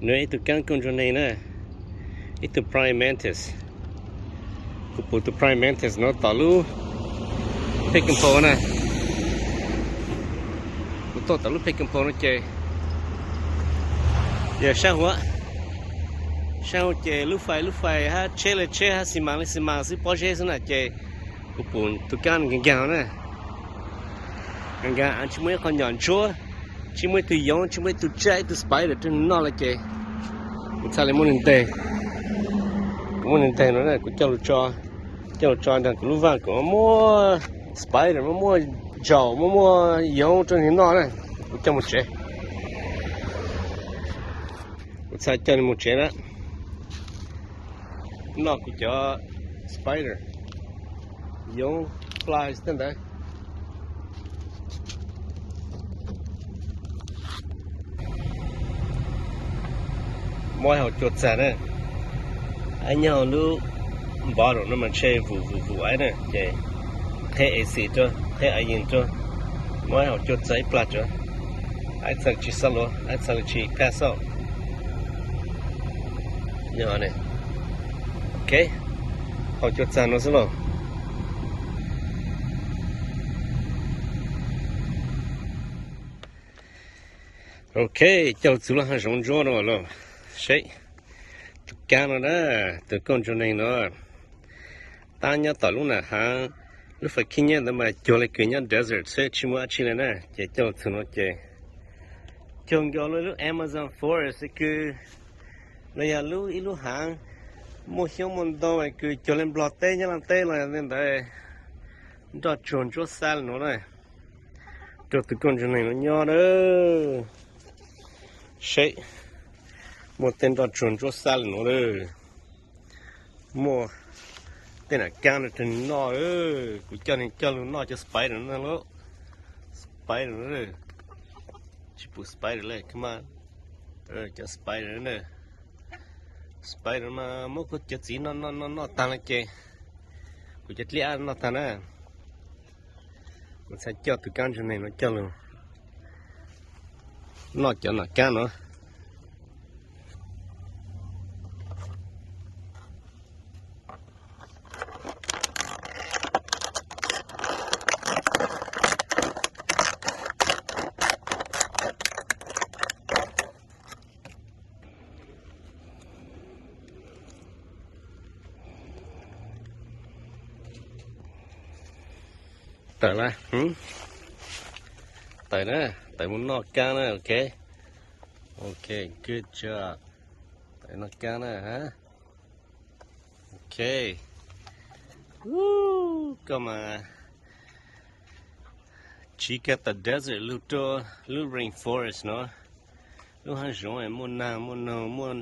Nws ib tug kaab kooj ntsuag neeg na, ib tug praying mantis. Kuv pum tus praying mantis no tom lub pheej koob phaus na. Kuv tuaj tom lub pheej koob phaus no ces yog sab hauv, sab hauv ces lub fais lub fais hab tsheb le tsheb hab xi mas le xi mas xwb, pob zeb xwb na ces kuv pum tus kaab nkaag nkaag na. Nkaag nkaag tsis muaj ib qho nyom ntsuab, tsis muaj ib tug yoov, tsis muaj ib tug tsaj, ib tug spider rau nws noj le ces kuv txhaj le muab nws nteg. Kuv muab nws nteg no kuv coj lug tso, coj lug tso nraag kuv lub vaaj kuv muab muab spider, muab muab ntsaum, muab muab yoov rau nws noj na. Kuv coj moog tsev, kuv txhaj coj nws moog tsev na. Noj kuv cov spider, yoov, flies tej ntawd. Muab hauv cua txag na, ib nyuag lub bottle no mas ntshe vum vum vum ib na ces qheb ac rua, qheb ayin rua, muab hauv cua txag ib plag rua, ib txhaj le tsis xob luav, ib txhaj le tsis pass out. Yog ne, ok, hauv cua txag no xwb lauj. Ok, coj txug lub haav zoov ntsuab no lauj. Seb, tus kaab no na, tus kooj ntsuag neeg no, tab nyob tom lub nam haav, lub fais khib nyiab ntawd mas cuag le kws nyob desert xwb tsis muaj dab tsi le na, ces coj txug no ces cuag nkaus le lub Amazon forest kws, los yog lub ib lub haav muaj xyoob muaj ntoo kws cuag le Nplog teb Nyab Laaj teb los yog ntawd, nroj tsuag ntsuab xab le nuav na. Rua tus kooj ntsuag neeg no nyob na. Seb, muaj tej nroj tsuag ntsuab xab le nuav na. Muaj tej nam kaab no rau nws noj. Kuv coj nws coj lug noj cov spider no lauj. Spider, tsis pum spider le, cov spider na. Spider mas muab kuv cov txiv noj noj noj noj taag le ces kuv cov dlib ab noj taag na. Kuv txhaj coj tus kaab ntsuag neeg no coj lug noj cov nam kaab no. Tawm lawm, tawm na, tawm mus noj kaab na, ok. Ok, good job. Tawm noj kaab na. Ok. Koj mas tsiv kag tom desert lug rua lub rainforest no, lub haav zoov muaj naag muaj noog muaj,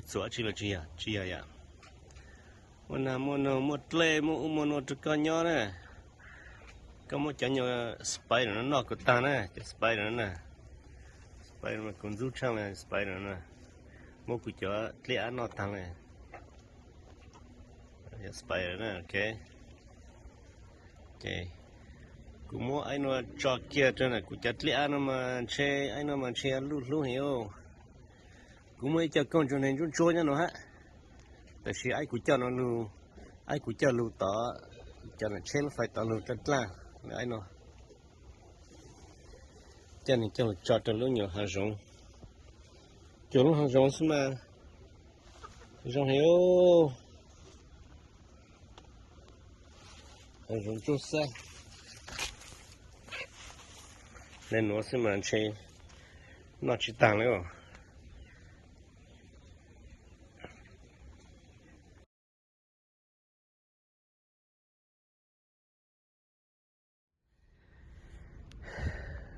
txuas tsi los tsis yog, tsis yog yom. Muaj naag muaj noog muaj dlej muaj ub muaj nuav rua koj nyob na. Koj muab cov nyuag spider no noj kuv taag na, cov spider no na. Spider mas kuv ntxub tshaaj le spider no na. Muab kuv cov dlib ab noj taag le. Spider na, ok. Ces kuv muab ib nuav tso kiag rua na, kuv cov dlib ab no mas ntshe ib nuav mas ntshe luj hlub heev. Kuv muaj ib co kooj ntsuag neeg ntsuab ntsuab nyob nuav hab, tab sis ib kuv coj nuav lug, ib kuv coj lug tom cov nam tsheb lub fais tom lug dlaaj dlaaj, ib nuav coj nwg coj lug tso rua lub nyuag haav zoov. Cuag lub haav zoov xwb mas zoo heev. Haav zoov ntsuab xab le nuav xwb mas ntshe noj tsis taag le os.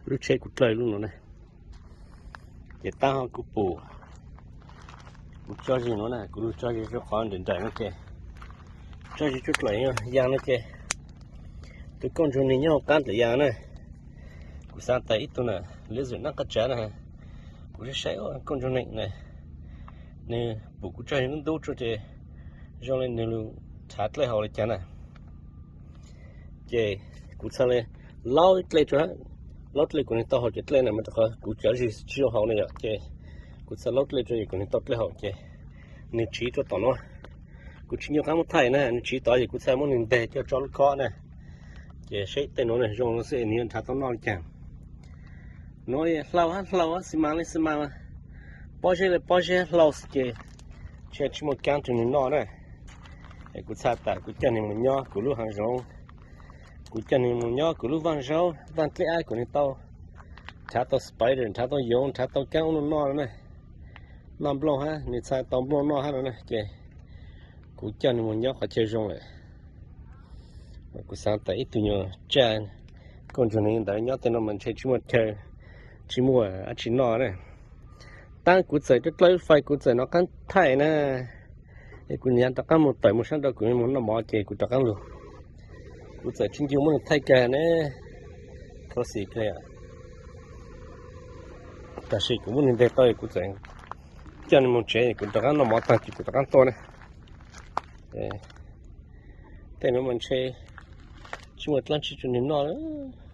Lub tsheb kuv dlawb lub nuav na, ces tab ho kuv pum, kuv tso zis nuav na, kuv lug tso zis rua qhov nraim nraim no ces tso zis rua dlaim ya no ces tus kooj ntsuag neeg nyob hauv qaab dlaim ya na. Kuv xaav tas ib tug na, lizard nab qab tsav na, kuv saib saib kooj ntsuag neeg na, nwg pum kuv tso zis ntub ntub rua ces zoo le nwg lug thav dlej haus le caag na. Ces kuv txhaj le laub ib dlej rua hab, Laub dlej kuv niag tau haus ces dlej na mas rau qhov kuv cov zig tsis zoo haus na yom, ces kuv txhaj laub dlej rau es kuv niag tau dlej haus ces nws tsiv rau tom no. Kuv tsis nco qab muab thaij na, nws tsiv tod es kuv txhaj muab nws nteg coj tso lub khob na. Ces seb tej nuav na zoo no xwb es nws yuav nrhav tau noj li cas. Nuav hlau hab hlau, xi mas li xi mas, pob zeb li pob zeb hlau xwb ces tsis, tsis muaj kaab rau nws noj na. Es kuv txhaj tas kuv coj nws mus nyob kuv lub haav zoov, kuv coj nws mus nyob kuv lub vaaj zaub vaaj dlej ab kuv nws tau nrhav tau spider, nrhav tau yoov, nrhav tau kaab ub noj no na. Noj nplooj hab, nws txhaj tau nplooj noj hab no na ces kuv coj nws mus nyob qhov chaw zoo lawm. Kuv xaav tas ib tug nyuas tsaj kauj ntsuag li ntawd nyob tej no mas ntshe tsis muaj chaw, tsis muaj dlaab tsi noj na. Taab kuv txawm dlawb dlawb fais kuv txawm nov qaab thaij na. Es kuv nyaav rov qaab mus tawm mus saab nrau kuv mus noj mov ces kuv rov qaab lug. Kuv txawm tsis ncu muab nws thaij kag ne, khuv xim kawg. Tab sis kuv muab nws nteg tau es kuv txawm coj nws mus tsev es kuv rov qaab noj mov taag ces kuv rov qaab tuaj na. Tej nuav mas ntshe tsis muaj dlaab tsi rau nws noj lawm.